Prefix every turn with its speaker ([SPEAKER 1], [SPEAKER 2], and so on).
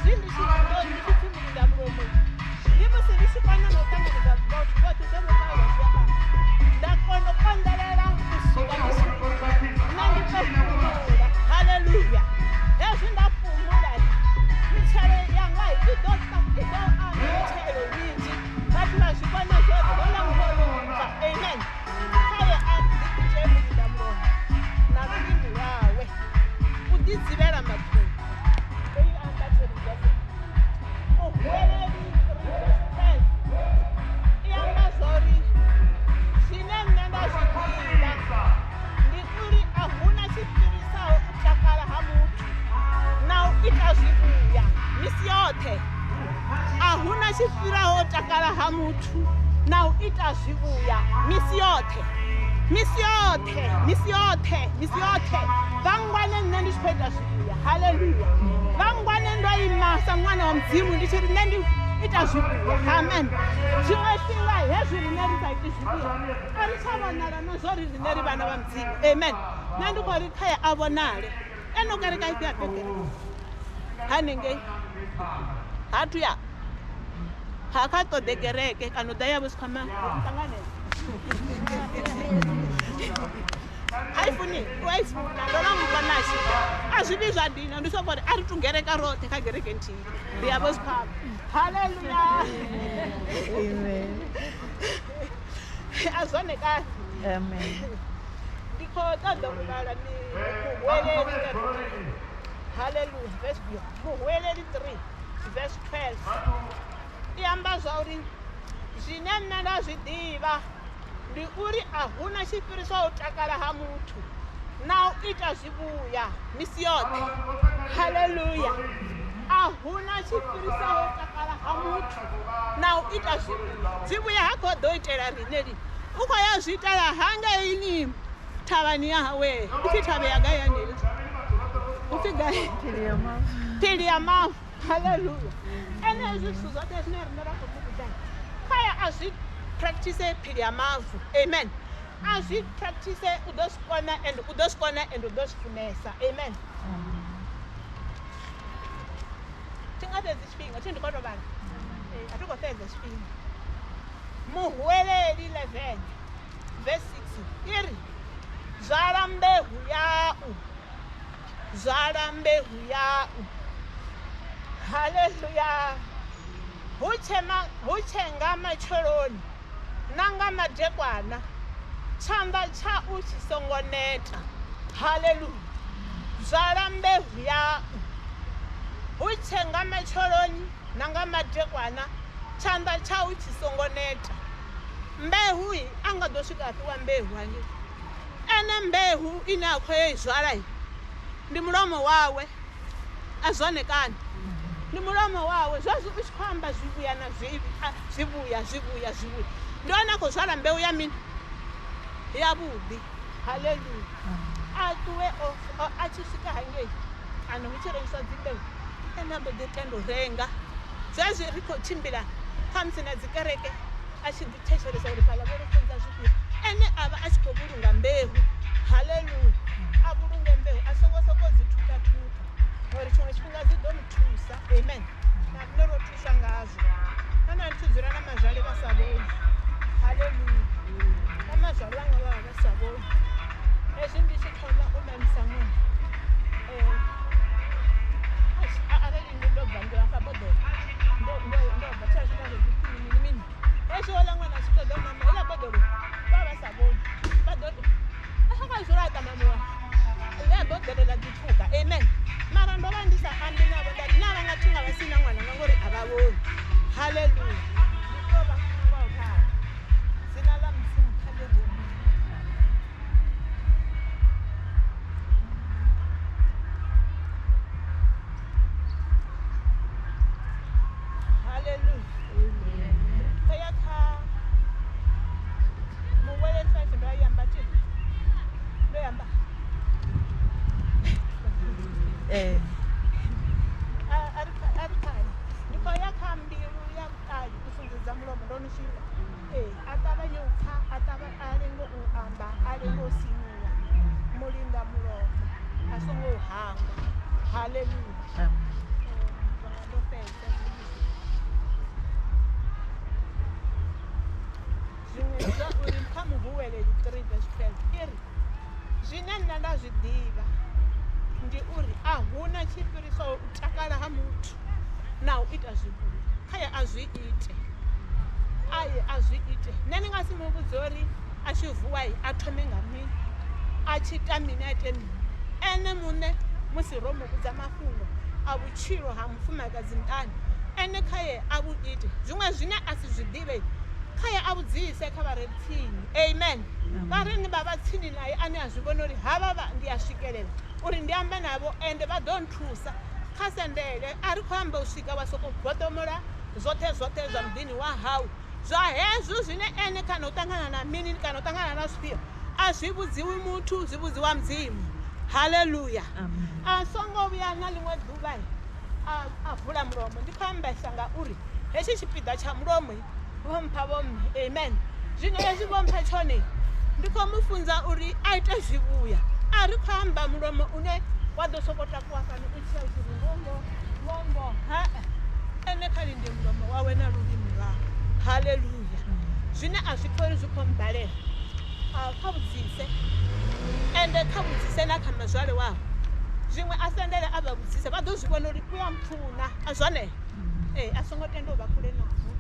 [SPEAKER 1] Hezwi ndi tshi pfi mulinda mulomo, ndi musi ndi tshi kona na u ṱanganedza vhathu vhoṱhe zwe vho vha vha zwi amba, nda kona u konḓelela u swika ndi tshi nṋe ndi tou fhumula. Haleluya. Hezwi nda fhumula, mitshelo yanga i ḓo aṋwa mitshelo minzhi, vhathu vha zwi vhona zwori houḽa muthu o no vhibva. Amen. Khaye a ḓi ite mulinda mulomo na lulimi lwawe, u ḓi dzivhela maṱhungu. Ndo i amba theri Muhweleli 3 verse 12 i amba zwori zwine nṋe nda zwi ḓivha ndi uri a huna tshi fhirisaho u takala ha muthu na u ita zwivhuya misi yoṱhe. A huna tshi fhiraho u takala ha muthu na u ita zwivhuya misi yoṱhe, misi yoṱhe, misi yoṱhe, misi yoṱhe. Vha ngwane nṋe ndi tshi khou ita zwivhuya. Haleluya. Vha ngwane ndo ima sa ṅwana wa Mudzimu ndi tshi ri nṋe ndi ita zwivhuya. Amen. Tshiṅwe tshifhinga hezwi riṋe ri sa iti zwivhuya a ri tsha vhonala na zwo ri riṋe ri vhana vha Mudzimu. Amen. Nṋe ndi khou ri khaye a vhonale eno kereke a ifhi hafhe kereke hanengei hathu ya ha kha ṱoḓe kereke kana u ḓa ya vho sikhwama ṱanganedza a i funi u a i funa ndo no muvhona a tshi ḓa a zwi vhi zwa dina ndi soko uri a ri tu gereka roṱhe kha gereke nthihi ri ya vho sikhwama. Haleluya.
[SPEAKER 2] Amen.
[SPEAKER 1] A zwone kani.
[SPEAKER 2] Amen.
[SPEAKER 1] Ndi khou ṱoḓa u vhala Muhweleli. Haleluya. Verse Muhweleli 3 verse 12 i amba zwa uri zwine nṋe nda zwi ḓivha ndi uri a huna tshi fhirisaho u takala ha muthu na u ita zwivhuya misi yoṱhe. Haleluya. A huna tshi fhirisaho u takala ha muthu na u ita zwivhuya. Zwivhuya ha khou ḓo itela riṋe lini, u khou ya zwi itela hangeini thavhani ya hawe. Ipfi thavha ya gai haneiḽa? Upfi gai? Phili ya mavu. Haleluya. Ene hezwi zwithu zwoṱhe zwine riṋe ra khou mu vhudza khaya a zwi practice phili ya mavu. Amen. A zwi practice, u ḓo zwi kona and u ḓo zwi kona and u ḓo zwi funesa. Amen. Thi nga fhedzi tshifhinga thi ndi khou tou vhala, a thi khou fhedza tshifhinga. Muhweleli 11 verse 6 i ri zwala mbeu yau, zwala mbeu yau. Haleluya. Hu tshe nga matsheloni na nga madekwana, tshanḓa tshau tshi songo neta. Haleluya. Zwala mbeu yau hu tshe nga matsheloni na nga madekwana, tshanḓa tshau tshi songo neta. Mbeu a nga ḓo swika a fhiwa mbeu hangei. Ene mbeu ine a khou ya i zwala ndi mulomo wawe. A zwone kani? Ndi mulomo wawe. Zwezwi u tshi khou amba zwivhuya na zwivhi, zwivhuya, zwivhuya, zwivhuya, ndi hone a khou zwala mbeu ya mini? Yavhuḓi. Haleluya. A ṱuwe a tshi swika hangei kana hu tshi rengiswa dzimbeu, ene a mbo ḓi tenda u renga. Zwezwi ri khou tshimbila khamusi na dzi kereke a tshi ḓi thetshelesa uri fhaḽa vho ri funza zwifhio, ene a vha a tshi khou vhulunga mbeu. Haleluya. A vhulunge mbeu, a songo sokou dzi thutha-thutha ngori tshiṅwe tshifhinga dzi ḓo mu thusa. Amen. Na riṋe ro thuswa ngazwo. Na nṋe ndi tshi dzula na mazwale vha sa vhoni. Haleluya. Na mazwale vhanga vha vha vha sa vhoni. Hezwi ndi tshi thoma u mamisa ṅwana, arali ndi ndo bva ndo hafha boḓelo ndo bva tsha zwino ri mini mini mini, hezwi houḽa ṅwana a tshi ṱoḓa u mama heḽa boḓelo vha vha sa vhoni, vha ḓo a songo dzula a ṱa mamiwa ḽa boḓelo ḽa ḓi pfuka. Amen. Mara ndo vha ndi sa ambi navho, nda ri na vha nga thi nga vha sina ṅwananga ngori a vha vhoni. Haleluya. Ndi tou vha funa nga u ralo. Dzina ḽa Mudzimu kha ḽi rumiwe. Haleluya. Khou ya kha Muhweleli 5, ndo i amba thi? Ndo i amba. A ri khayo ndi khou ya kha mbilu ya vhuṱali u funzedza mulomo. Ndo no swika. Ee, a ṱavhanye u pfa, a ṱavha a lenge u amba, a lenge u sinyuwa. Mulinda mulomo a songo u hangwa. Haleluya. Ndo fhedza zwiṅwe zwa uri kha Muhuweleli 3 verse 12 i ri, zwine nṋe nda zwi ḓivha ndi uri a huna tshi fhirisaho u takala ha muthu na u ita zwivhuya. Khaye a zwi ite, aye a zwi ite. Nṋe ndi nga si mu vhudze uri a tshi vuwa a thome nga mini, a tshi ita mini, a ite mini. Ene muṋe musi ro mu vhudza mafhungo a vhutshilo ha mufumakadzi muṱani, ene khaye a vhu ite. Zwiṅwe zwine a si zwi ḓivhe khaye a vhudzise kha vha re tsini. Amen. Vha re vha vha tsini naye ane a zwi vhona uri havha vha ndi a swikelela uri ndi ambe navho ende vha ḓo nthusa. Kha sendele a ri khou amba u swika wa sokou goḓomola zwoṱhe zwoṱhe zwa muḓini wa hau. Zwa hezwo zwine ene kana u ṱangana na mini kana u ṱangana na zwifhio a zwi vhudziwi muthu, zwi vhudziwa Mudzimu. Haleluya. A songo vhuya na ḽiṅwe ḓuvha a vula mulomo. Ndi khou ambesa ngauri hetshi tshipiḓa tsha mulomo vho mpha vho mme. Amen. Zwino hezwi vho mpha tshone ndi khou mu funza uri a ite zwivhuya. A ri khou amba mulomo une wa ḓo sokou takuwa fhano u tshiya u tshi ri ngongo ngongo. Ha ene kha linde mulomo wawe na lulimi lwawe. Haleluya. Zwine a zwi pfha uri zwi khou mbalela kha vhudzise, ende kha vhudzise na kha mazwale wawe. Zwiṅwe a sendele a vha vhudzise, vha ḓo zwi vhona uri u ya mpfuna. A zwone a songo tenda u vha kule navho.